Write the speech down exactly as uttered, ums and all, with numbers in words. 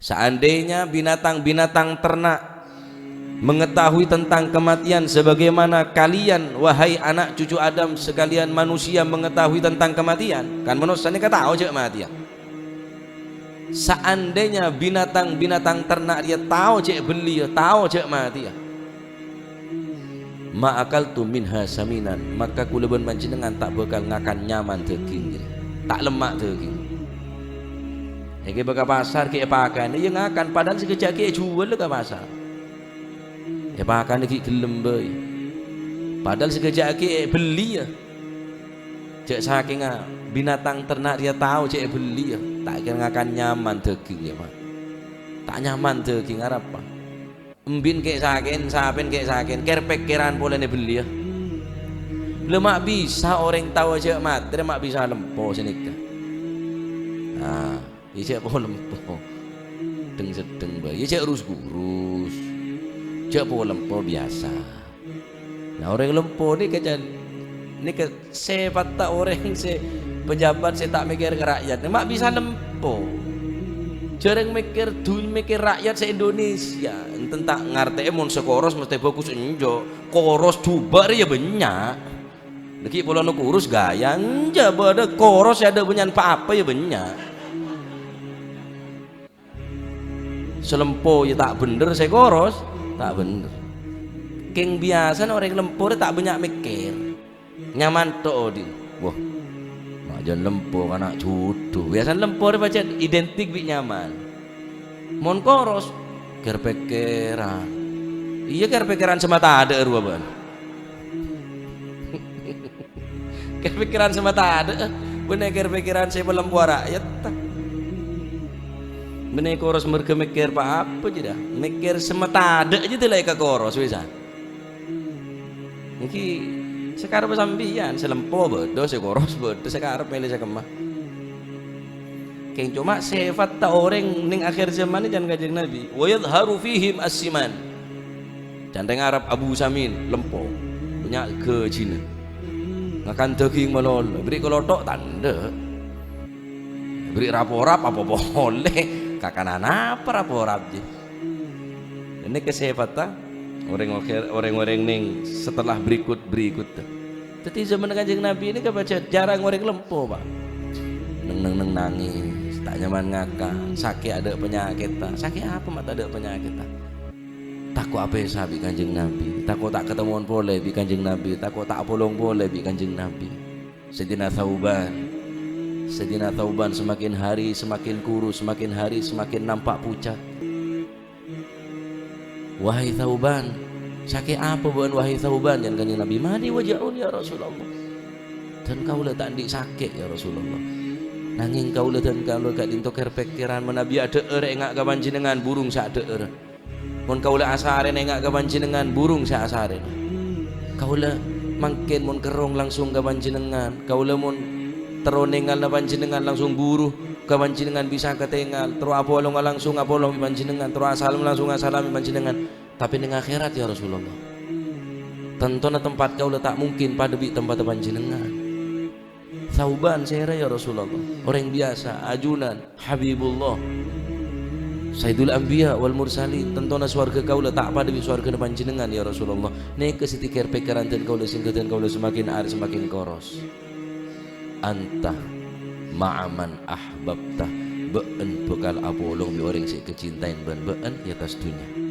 Seandainya binatang-binatang ternak mengetahui tentang kematian sebagaimana kalian, wahai anak cucu Adam sekalian, manusia mengetahui tentang kematian, kan manossa nèka tao jhâ' matèya. Seandainya binatang-binatang ternak rèya tao jhâ' belliyâ, tao jhâ' matèya, "Ma akaltum minha saminan," maka kaulâ bân panjhennengngan ta' bhâkal ngakan nyaman dhâghing jârèya, ta' lemma' dhâghing. Ènggi bâ' ka pasar ghi' èpakanè, iyâ ngakan, padahal sakejjhâ' ghi' èjhuwâl ka pasar. Èpakanè ghi' ghellem bhâi. Padahal sakejjhâ' ghi' èbelliyâ. Jhâ' sakèngnga binatang ternak rèya tao jhâ' èbelliyâ, ta' kèra ngakan nyaman dhâghing, yâ, Pak. Ta' nyaman dhâghing, arapa? Embi'en kè' sakèn, sapèn kè' sakèn, kèr-pèkkèran polana èbelliyâ. La ma' bisa orèng tao jhâ' matè, ma' bisa lempo sanèka. Nah, iyâ jhâ' polempo. Dheng-seddheng bhâi, iyâ jhâ' rus-ghurus. Jhâ' polempo biyasa. Nah, orèng lempo nèka can-, nèka sèpatta orèng sè pejabat sè ta' mèkkèr ka ra'yat, ma' bisa lempo. Jhârâng mèkkèr dun-, mèkkèr ra'yat sè-Indonesia. Enten ta' ngartè'è mon sè koros mestè bhâghus, enjâ'. Koros jhubâ' rèya bânnya'. Dhâggi' polana kurus ghâyâ, enjâ', bâdâ koros sè adâ' bânnya'an pa-apa yâ bânnya'. Sè lempo yâ ta' bhendher, sè koros ta' bhendher. Kèng biyasana orèng lempo rè ta' bânnya' mèkkèr. Nyaman tok odi'. Wah, majân lempo kana' judhu. Biyasana lempo rè pajhât identik bi' nyaman. Mon koros, kèr-pèkkèran. Iyâ, kèr-pèkkèran sè matadâ'â rowa bân. Kèr-pèkkèran sè matadâ'â, bânnè kèr-pèkkèran sè malempowa ra'yat. Bânnè koros marghâ mèkkèr pa-apa jârèya. Mèkkèr sè matadâ'â jâ' dâlâi ka koros, wis, ah. Ènggi, sè karep sampèyan, sè lempo bâdâ, sè koros bâdâ, sè karep mèlè sè kemma. Kèng coma sèpatta orèng neng akhèr jhâman nèka can Kanjeng Nabi, "Wa yadhharu fihim as-siman." Can rèng Arab Abu Samin, lempo. Bânnya' ghâjina. Ngakan dhâghing malolo, èberri' kalotho' ta' endâ'. Èberri' rap-orap apa polè? Kakanan apa rap-orap jiyâ? Nèka sèpatta orèng akhèr, orèng-orèng neng setelah berikut-berikut. Dhâddhi, jhâman Kanjeng Nabi nèka pajhât jhârâng orèng lempo, Pak. Neng-neng nangès, ta' nyaman ngakan, sakè' adâ' panyakèdhâ. Sakè' apa ma' tadâ' panyakèdhâ? Tako' apèsa bi' Kanjeng Nabi, tako' ta' katemmowan polè bi' Kanjeng Nabi, tako' ta' apolong polè bi' Kanjeng Nabi. Sayyidina Thauban, Sayyidina Thauban semakin hari semakin kurus, semakin hari semakin nampak pucat. "Wahai Thauban, sakè' apa bâ'ân, wahai Thauban?" can Kanjeng Nabi. "Ma li waja'un, ya Rasulullah." "Dân kaulâ ta' andi' sakè', ya Rasulullah. Nangèng kaulâ dân kaulâ ka'dinto kèr-pèkkèran, manabi adhâ'âr enga' ka Panjhennengngan, burung sè adhâ'âr. Mon kaulâ asarèna enga' ka Panjhennengngan, burung sè asarèna. Kaulâ mangkèn mon kerrong langsung ka Panjhennengngan, kaulâ mon terro nèngalana Panjhennengngan langsung buru ka Panjhennengngan bisa katèngal, terro apolonga langsung apolong bi' Panjhennengngan, terro asalam langsung asalam bi' Panjhennengngan. Tapè neng akhèrat, ya Rasulullah, tantona tempat kaulâ ta' mungkin padâ bi' tempatta Panjhennengngan." Thauban sèra, ya Rasulullah? Orèng biyasa, ajunan, Habibullah, Sayyidul Anbiya wal Mursalin. Tantona sowarghâ kaulâ ta' padâ bi' sowarghâna Panjhennengngan, ya Rasulullah. Nèka sè èkèr-pèkkèran dân kaulâ, sehingga dân kaulâ semakin arè semakin koros. "Anta ma'a man ahbabta," bâ'ân bhâkal apolong bi' orèng sè èkacintaèn bân bâ'ân è attas dhunnya.